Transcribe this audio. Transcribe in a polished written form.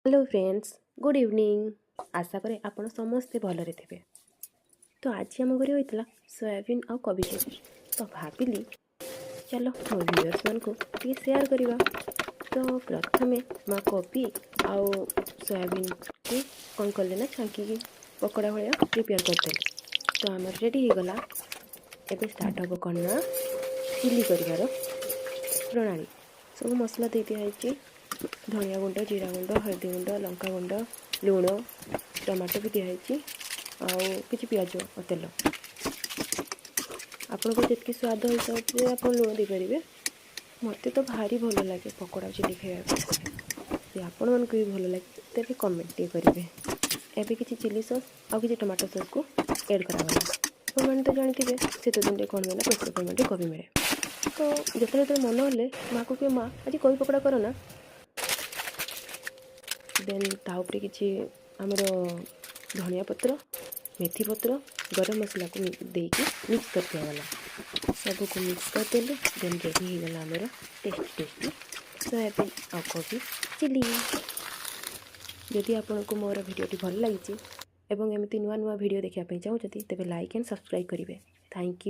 Hello friends, good evening. ଆଶା କରେ ଆପଣ ସମସ୍ତେ ଭଲରେ ଥିବେ। ତ ଆଜି ଆମ ଘରେ ହୋଇଥିଲା ସୋୟାବିନ୍ ଆଉ କୋବି ଚିଲି। ତ ଭାବିଲି, ଚାଲ ମୋ ଭିଉଅର୍ସମାନଙ୍କୁ ଟିକେ ସେୟାର କରିବା। ତ ପ୍ରଥମେ ମା କୋବି ଆଉ ସୋୟାବିନ୍କୁ କ'ଣ କଲେ ନା ଛାଙ୍କିକି ପକୋଡ଼ା ଭଳିଆ ପ୍ରିପେୟାର କରିଦେଲେ। ତ ଆମର ରେଡ଼ି ହେଇଗଲା। ଏବେ ଷ୍ଟାର୍ଟ ହେବ କ'ଣ ନା ଚିଲି କରିବାର ପ୍ରଣାଳୀ। ସବୁ ମସଲା ଦେଇ ଦିଆହେଇଛି: ଧନିଆ ଗୁଣ୍ଡ, ଜିରା ଗୁଣ୍ଡ, ହଳଦୀ ଗୁଣ୍ଡ, ଲଙ୍କା ଗୁଣ୍ଡ, ଲୁଣ, ଟମାଟୋ ବି ଦିଆହେଇଛି ଆଉ କିଛି ପିଆଜ ଓ ତେଲ। ଆପଣଙ୍କର ଯେତିକି ସ୍ୱାଦ ହିସାବରେ ଆପଣ ଲୁଣ ଦେଇପାରିବେ। ମୋତେ ତ ଭାରି ଭଲ ଲାଗେ ପକୋଡ଼ା ଚିଲି ଖାଇବା ପାଇଁ। ଯଦି ଆପଣମାନଙ୍କୁ ବି ଭଲ ଲାଗେ, ତେବେ କମେଣ୍ଟ ଟିକେ କରିବେ। ଏବେ କିଛି ଚିଲି ସସ୍ ଆଉ କିଛି ଟମାଟୋ ସସ୍କୁ ଏଡ଼୍ କରାଗଲା। ଆପଣମାନେ ତ ଜାଣିଥିବେ, ଶୀତ ଦିନରେ କ'ଣ ହୁଏ ନା ପ୍ରଚୁର ପରିମାଣରେ କୋବି ମିଳେ। ତ ଯେତେବେଳେ ଯେତେବେଳେ ମନ ହେଲେ ମାଆକୁ କୁହେ, "ମା, ଆଜି କୋବି ପକୋଡ଼ା କର ନା।" ଦେନ୍ ତା ଉପରେ କିଛି ଆମର ଧନିଆ ପତ୍ର, ମେଥି ପତ୍ର, ଗରମ ମସଲାକୁ ଦେଇକି ମିକ୍ସ କରି ଦିଆଗଲା। ସବୁକୁ ମିକ୍ସ କରିଦେଲୁ। ଦେନ୍ ରେଡ଼ି ହେଇଗଲା ଆମର ଟେଷ୍ଟି ଟେଷ୍ଟି ସୋୟାବିନ୍ ଆଉ କୋବି ଚିଲି। ଯଦି ଆପଣଙ୍କୁ ମୋର ଭିଡ଼ିଓଟି ଭଲ ଲାଗିଛି ଏବଂ ଏମିତି ନୂଆ ନୂଆ ଭିଡ଼ିଓ ଦେଖିବା ପାଇଁ ଚାହୁଁଛନ୍ତି, ତେବେ ଲାଇକ୍ ଆଣ୍ଡ ସବସ୍କ୍ରାଇବ୍ କରିବେ। Thank you.